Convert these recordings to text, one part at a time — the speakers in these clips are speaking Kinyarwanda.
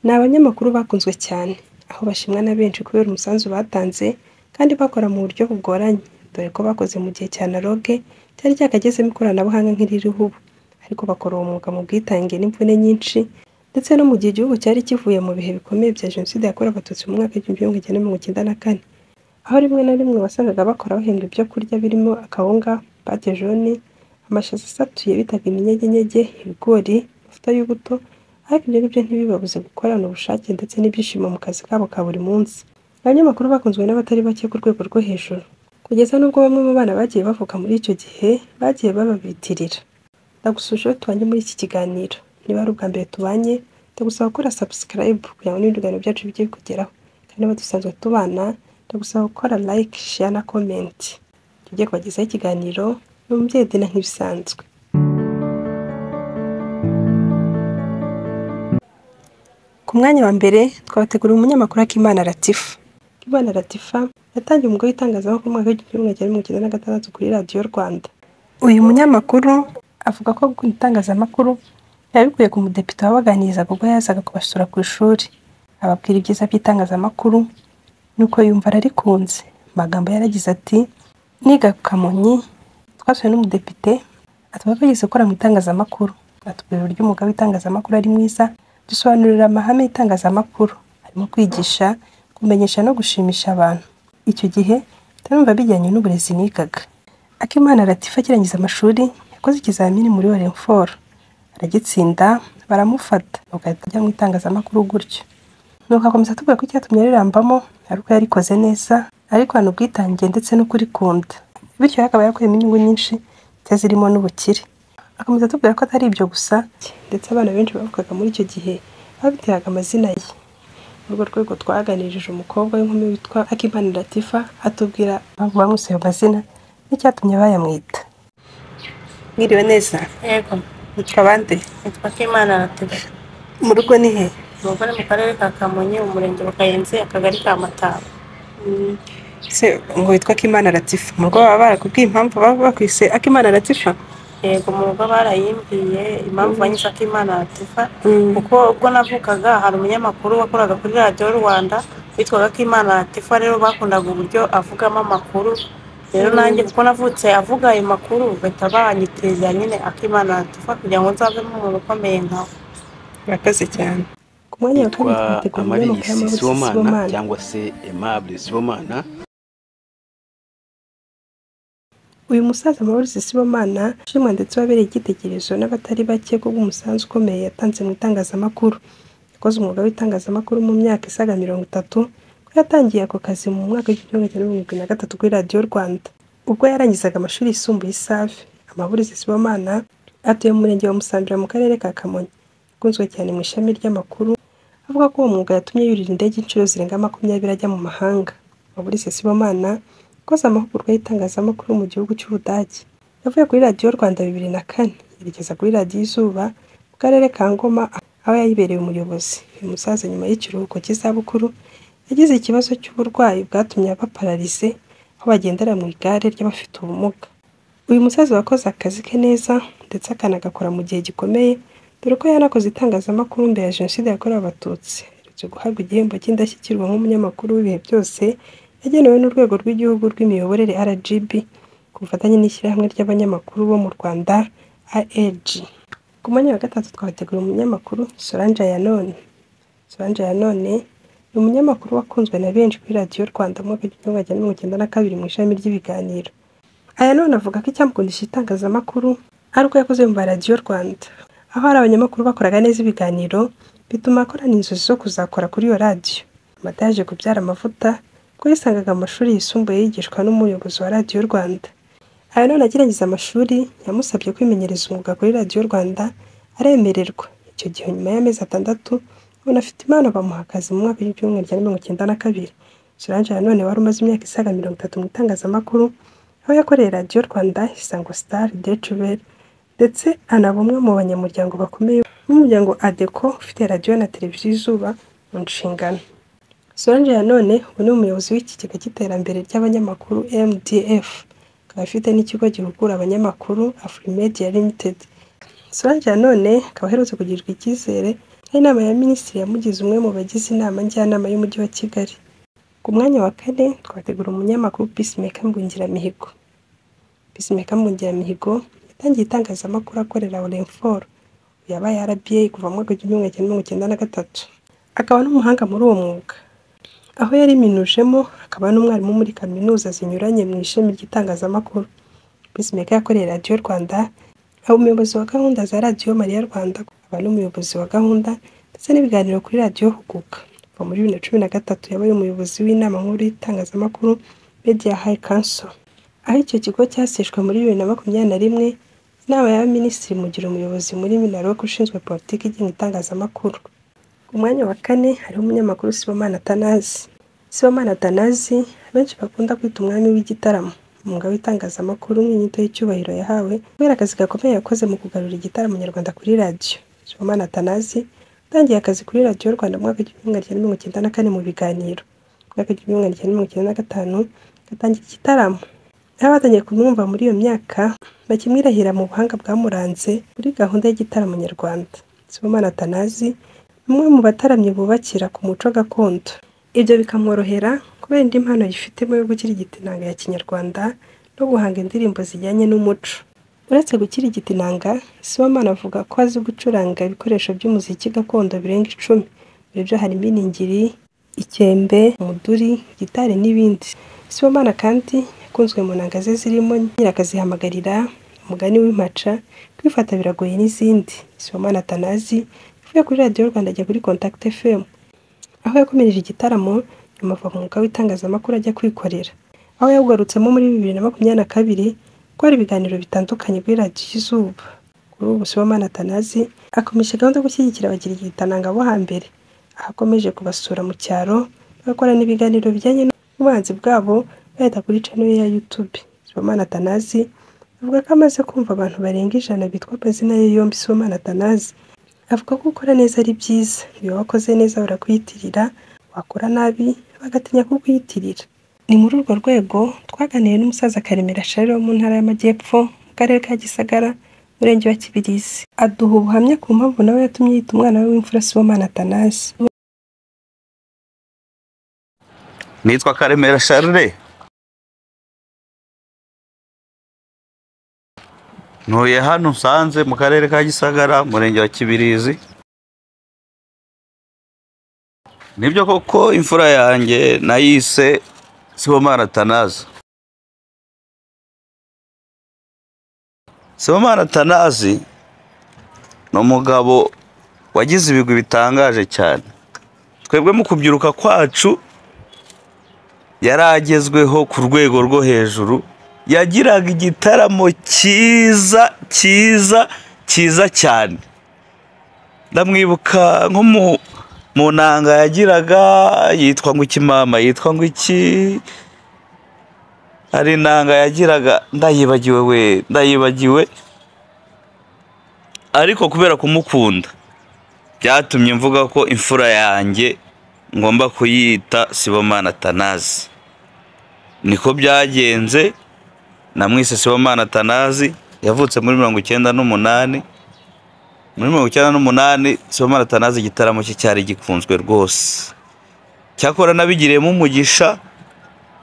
Ni abanyamakuru bakunzwe cyane, aho bashimwa na benshi kubera umusanzu batanze kandi bakora mu buryo bugoranye, dore ko bakoze mu gihe cya analogue cyari cyakagezemo ikoranabuhanga nk'iririho ubu, ariko bakora uwo mwuga mu bwitange n'imvune nyinshi, ndetse no mu gihe igihugu cyari kivuye mu bihe bikomeye bya Jenoside yakorewe Abatutsi mu mwaka w'1994, aho rimwe na rimwe wasangaga bakora bahembwa ibyo kurya birimo akawunga, pate jaune, amashaza asatuye bitaga iminyegenyege, ibigori, amavuta y'ubuto, ariko ibyo ngibyo ntibibabuze gukorana ubushake ndetse n'ibyishimo mu kazi kabo ka buri munsi. Abanyamakuru bakunzwe n'abatari bake ku rwego rwo hejuru, kugeza n'ubwo bamwe mu bana bagiye bavuka muri icyo gihe bagiye bababitirira. Ndagusuje iyo tubanye muri iki kiganiro, niba ari ubwa mbere tubanye, ndagusaba gukora subscribe kugira ngo n'ibindi biganiro byacu bijye bikugeraho, kandi niba dusanzwe tubana, ndagusaba gukora like, share na comment. Tugiye kubagezaho ikiganiro ni Umubyeyi Dina nk'ibisanzwe. Ku mwanya wa mbere twabateguriye umunyamakuru Akimana Latifa. Akimana Latifa yatangiye umwuga w'itangazamakuru mu mwaka w'1996 kuri Radiyo Rwanda. Uyu munyamakuru avuga ko gukunda itangazamakuru yabikuye ku mudepite wabaganirizaga ubwo yazaga kubasura ku ishuri, ababwira ibyiza by'itangazamakuru, nuko yumva ararikunze. Mu magambo yaragize ati: "Niga ku Kamonyi twasuwe n'umudepite atubwira ko yigeze gukora mu itangazamakuru, atubwira uburyo umwuga w'itangazamakuru ari mwiza, dusobanurira amahame y'itangazamakuru harimo kwigisha, kumenyesha no gushimisha abantu. Icyo gihe ndumva bijyanye n'uburezi nigaga." Akimana Latifa akirangiza amashuri yakoze ikizamini muri Orinfor aragitsinda, baramufata, nuko ahita ajya mu itangazamakuru gutyo. Nuko akomeza atubwira ko icyatumye arirambamo ari uko yarikoze neza, arikorana ubwitange ndetse no kurikunda, bityo rero akaba yakuyemo inyungu nyinshi ndetse zirimo n'ubukire. Akomeza atubwira ko atari ibyo gusa, ndetse abana benshi bavukaga muri icyo gihe babiteraga amazina ye. Muri urwo rwego twaganirije umukobwa w'inkumi witwa Akimana Latifa, atubwira impamvu bamwise ayo mazina n'icyatumye bayamwita. Mwiriwe neza? Yego. Nitwa bande? Nitwa Akimana Latifa. Mu rugo ni he? Mu rugo ni mu karere ka Kamonyi, umurenge wa Kayenzi, akagari ka Mataba. Se ngo witwa Akimana Latifa, mu rugo baba barakubwiye impamvu baba bakwise Akimana Latifa? Yego, mu rugo barayimbwiye impamvu banyise Akimana Latifa, kuko ubwo navukaga hari umunyamakuru wakoraga kuri Radiyo Rwanda witwaga Akimana Latifa, rero bakundaga uburyo avugamo amakuru. Rero nanjye kuko navutse avuga ayo makuru, bahita banyiteza nyine Akimana Latifa kugira ngo nzavemo umuntu ukomeye nkawe. Murakoze cyane. Ku mwanya wa kabiri Yitwa twabateguriye umunyamakuru Amarisi Amarisi Sibomana Sibomana. cyangwa se Aimable Sibomana. Uyu musaza Maurice Sibomana ushimwa ndetse wabereye icyitegererezo n'abatari bake kubw'umusanzu ukomeye yatanze mu itangazamakuru. Yakoze umwuga w'itangazamakuru mu myaka isaga 30, ko yatangiye ako kazi mu mwaka w'1973 kuri Radiyo Rwanda. Ubwo yarangizaga amashuri yisumbuye i Save, Maurice Sibomana atuye mu murenge wa Musambira mu karere ka Kamonyi. Yakunzwe cyane mu ishami ry'amakuru, avuga ko uwo mwuga yatumye yurira indege inshuro zirenga 20 ajya mu mahanga. Maurice Sibomana yakoze amahugurwa y'itangazamakuru mu gihugu cy'Ubudage. Yavuye kuri Radiyo Rwanda 2004, yerekeza kuri Radiyo Izuba mu karere ka Ngoma, aho yayibereye umuyobozi. Uyu musaza nyuma y'ikiruhuko cy'izabukuru yagize ikibazo cy'uburwayi bwatumye aba pararize, aho bagendera mu igare ry'abafite ubumuga. Uyu musaza wakoze akazi ke neza ndetse akanagakora mu gihe gikomeye, dore ko yanakoze itangazamakuru mbere ya Jenoside yakorewe Abatutsi. Aherutse guhabwa igihembo cy'indashyikirwa nk'umunyamakuru w'ibihe byose yagenewe n'Urwego rw'Igihugu rw'Imiyoborere RGB ku bufatanye n'Ishyirahamwe ry'Abanyamakuru bo mu Rwanda AEG. Ku mwanya wa gatatu twabateguriye umunyamakuru Solange Ayanone. Solange Ayanone ni umunyamakuru wakunzwe na benshi kuri Radiyo Rwanda mu mwaka w'1992 mu ishami ry'ibiganiro. Ayanone avuga ko icyamukundisha itangazamakuru ari uko yakoze mu ba Radiyo Rwanda, aho hari abanyamakuru bakoraga neza ibiganiro, bituma akorana inzozi zo kuzakora kuri iyo radiyo. Amata yaje kubyara amavuta ubwo yisangaga mu mashuri yisumbuye yigishwa n'umuyobozi wa Radiyo Rwanda. Ayanone akirangiza amashuri yamusabye kwimenyereza umwuga kuri Radiyo Rwanda aremererwa. Icyo gihe nyuma y'amezi 6 ubona afite impano bamuha akazi mu mwaka w'1992. Solange Ayanone wari umaze imyaka isaga 30 mu itangazamakuru, aho yakoreye Radiyo Rwanda, Isango Star, Deutsche Welle, ndetse anaba umwe mu banyamuryango bakomeye b'umuryango ADECO ufite radiyo na televiziyo Izuba mu nshingano. Solange Ayanone ubu ni umuyobozi w'ikigega cy'iterambere ry'abanyamakuru MDF, akaba afite n'ikigo gihugura abanyamakuru Afrimedia Limited. Solange nanone akaba aherutse kugirirwa icyizere aho inama ya minisitiri yamugize umwe mu bagize inama njyanama y'umujyi wa Kigali. Ku mwanya wa kane twategura umunyamakuru Peacemaker Mbungiramihigo. Peacemaker Mbungiramihigo yatangiye itangazamakuru akorera Orinfor, yabaye RBA kuva mu mwaka w'1993, akaba n'umuhanga muri uwo mwuga, aho yariminujemo akaba n'umwarimu muri kaminuza zinyuranye mu ishami ry'itangazamakuru. Peacemaker yakoreye Radiyo Rwanda, aba umuyobozi wa gahunda za Radiyo Mariya Rwanda, aba n'umuyobozi wa gahunda ndetse n'ibiganiro kuri Radiyo Huguka. Kuva muri 2013 yabaye umuyobozi w'inama nkuru y'itangazamakuru Media High Council, aho icyo kigo cyaseshwe muri 2021. Inama y'abaminisitiri imugira umuyobozi muri MINALOC ushinzwe politiki igenga itangazamakuru. Ku mwanya wa kane hariho umunyamakuru Sibomana Atanazi. Sibomana Atanazi abenshi bakunda kwita umwami w'igitaramo, umwuga w'itangazamakuru nk'inyito y'icyubahiro yahawe kubera akazi gakomeye yakoze mu kugarura igitaramo nyarwanda kuri radiyo. Sibomana Atanazi yatangiye akazi kuri Radiyo Rwanda mu mwaka w'1994 mu biganiro. Mu mwaka w'1995 atangira igitaramo. Aho batangiye kumwumva muri iyo myaka bakimwirahira mu buhanga bwamuranze kuri gahunda y'igitaramo nyarwanda. Sibomana Atanazi ni umwe mu bataramyi bubakira ku muco gakondo. Ibyo bikamworohera kubera indi mpano yifitemo yo gukirigita inanga ya kinyarwanda no guhanga indirimbo zijyanye n'umuco. Uretse gukirigita inanga, Sibomana avuga ko azi gucuranga ibikoresho by'umuziki gakondo birenga 10. Muri byo harimo iningiri, ikembe, umuduri, gitari n'ibindi. Sibomana kandi yakunzwe mu nanga ze zirimo Nyirakazihamagarira, Umugani w'impaca, Kwifata biragoye n'izindi. Sibomana Atanazi yavuye kuri Radiyo Rwanda ajya kuri Contact FM, aho yakomereje igitaramo, nyuma ava mu mwuga w'itangazamakuru ajya kwikorera, aho yawugarutsemo muri 2022 gukora ibiganiro bitandukanye kuri Radiyo Izuba. Kuri ubu Sibomana Atanazi akomeje gahunda yo gushyigikira abakirigitananga bo hambere, aho akomeje kubasura mu cyaro bagakorana ibiganiro bijyanye n'ubuhanzi bwabo bahita kuri channel ye ya YouTube. Sibomana Atanazi avuga ko amaze kumva abantu barenga 100 bitwa amazina ye yombi Sibomana Atanazi. Avuga ko gukora neza ari byiza, iyo wakoze neza barakwiyitirira, wakora nabi bagatinya kukwiyitirira. Ni muri urwo rwego twaganiriye n'umusaza Karemera Charles wo mu ntara y'Amajyepfo mu karere ka Gisagara, umurenge wa Kibirizi, aduha ubuhamya ku mpamvu nawe yatumye yita umwana we w'imfura Sibomana Atanazi. Nitwa Karemera Charles, ntuye hano nsanze mu karere ka Gisagara, umurenge wa Kibirizi. Nibyo koko imfura yanjye nayise Sibomana Atanazi. Sibomana Atanazi ni umugabo wagize ibigwi bitangaje cyane. Twebwe mu kubyiruka kwacu yaragezweho ku rwego rwo hejuru, yagiraga igitaramo cyiza cyiza cyiza cyane. Ndamwibuka nko mu nanga yagiraga yitwa ngo iki mama, yitwa ngo iki, hari inanga yagiraga ndayibagiwe we, ndayibagiwe. Ariko kubera kumukunda byatumye mvuga ko imfura yanjye ngomba kuyita Sibomana Atanazi. Niko byagenze, namwise Sibomana Atanazi. Yavutse muri 1998. Muri 1998 Sibomana Atanazi igitaramo cye cyari gikunzwe rwose. Cyakora nabigiriyemo umugisha,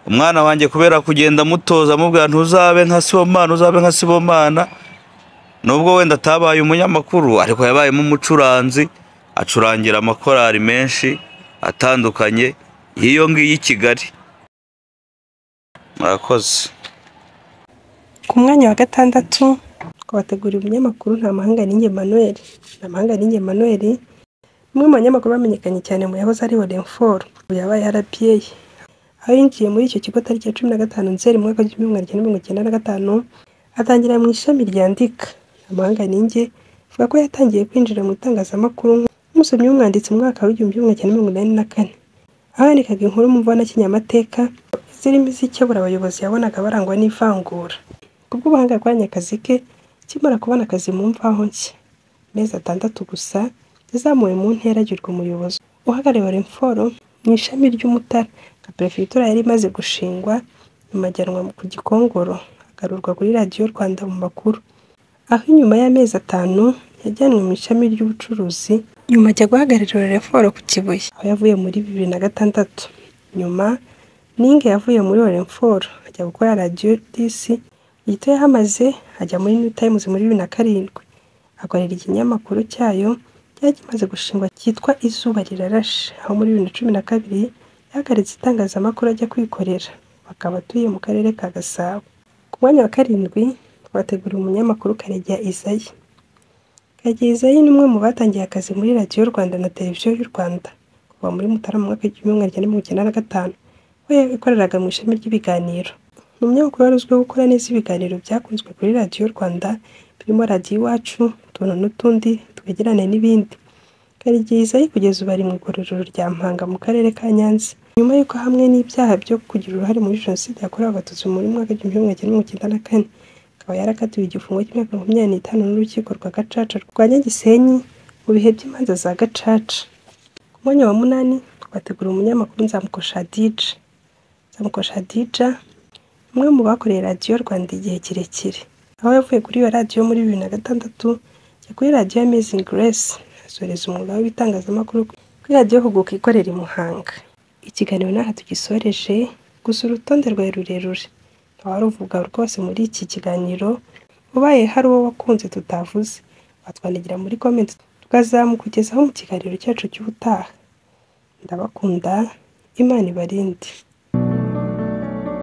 umwana wanjye kubera kugenda mutoza amubwira ntuzabe nka Sibomana, uzabe nka Sibomana. Nubwo wenda atabaye umunyamakuru, ariko yabayemo umucuranzi, acurangira amakorari menshi atandukanye iyo ngiyi i Kigali. Murakoze. Ku mwanya wa gatandatu twabateguriye umunyamakuru Ntamuhanga Emmanuel. Ntamuhanga Emmanuel umwe mu banyamakuru bamenyekanye cyane mu yahoze ari Orinfor, ubu yabaye RBA, aho yinjiye muri icyo kigo tariki ya 15 Nzeri mu mwaka w'1995, atangira mu ishami ryandika. Ntamuhanga avuga ko yatangiye kwinjira mu itangazamakuru nk'umusomyi w'umwanditsi mu mwaka w'1984, aho yandikaga inkuru mu mvana kinyamateka zirimo izikebura abayobozi yabonaga barangwa n'ivangura. Kubw'ubuhanga yakoranye akazi ke, akimara kubona akazi mu mvaho nshya, amezi 6 gusa yazamuwe mu ntera agirwa umuyobozi uhagarariye Orinfor mu ishami ry'Umutara nka perefegitura yari imaze gushingwa, nyuma ajyanwa ku Gikongoro, agarurwa kuri Radiyo Rwanda mu makuru. aho inyuma y'amezi 5 yajyanwe mu ishami ry'ubucuruzi, nyuma ajya guhagararira Orinfor ku Kibuye, aho yavuye muri 2006. Nyuma Ninge yavuye muri Orinfor ajya gukora radiyo DC, gito yahamaze ajya muri New Times muri 2007, akorera ikinyamakuru cyayo cyari kimaze gushingwa cyitwa Izuba Rirarashe, aho muri 2012 yahagaritse itangazamakuru ajya kwikorera, bakaba atuye mu karere ka Gasabo. Ku mwanya wa 7 twateguriye umunyamakuru Karegeya Isaie. Karegeya Isaie ni umwe mu batangiye akazi muri Radiyo Rwanda na Televiziyo y'u Rwanda kuva muri Mutarama mu mwaka w'1995, aho yakoreraga mu ishami ry'ibiganiro. Ni umunyamakuru wari uzwiho gukora neza ibiganiro byakunzwe kuri Radiyo Rwanda birimo Radiyo Iwacu, Utuntu n'Utundi, Twegerane n'ibindi. Karegeya Isaie kugeza ubu ari mu igororero rya Mpanga mu karere ka Nyanza, nyuma y'uko hamwe n'ibyaha byo kugira uruhare muri Jenoside yakorewe Abatutsi muri mwaka w'1994, akaba yarakatiwe igifungo cy'imyaka 25 n'urukiko rwa Gacaca rwa Nyagisenyi mu bihe by'imanza za Gacaca. Ku mwanya wa 8 twateguriye umunyamakuru Nzamukosha Hadija. Nzamukosha Hadija ni umwe mu bakoreye Radiyo Rwanda igihe kirekire, aho yavuye kuri iyo radiyo muri 2006 ajya kuri radiyo Amazing Grace, asoreza umwuga w'itangazamakuru kuri radiyo Huguka ikorera i Muhanga. Ikiganiro n'aha tugisoreje, gusa urutonde rwawe rurerure ntawaruvuga rwose muri iki kiganiro, ubaye hari uwo wakunze tutavuze watwandikira muri comment tukazamukugezaho mu kiganiro cyacu cy'ubutaha. Ndabakunda, Imana ibarinde.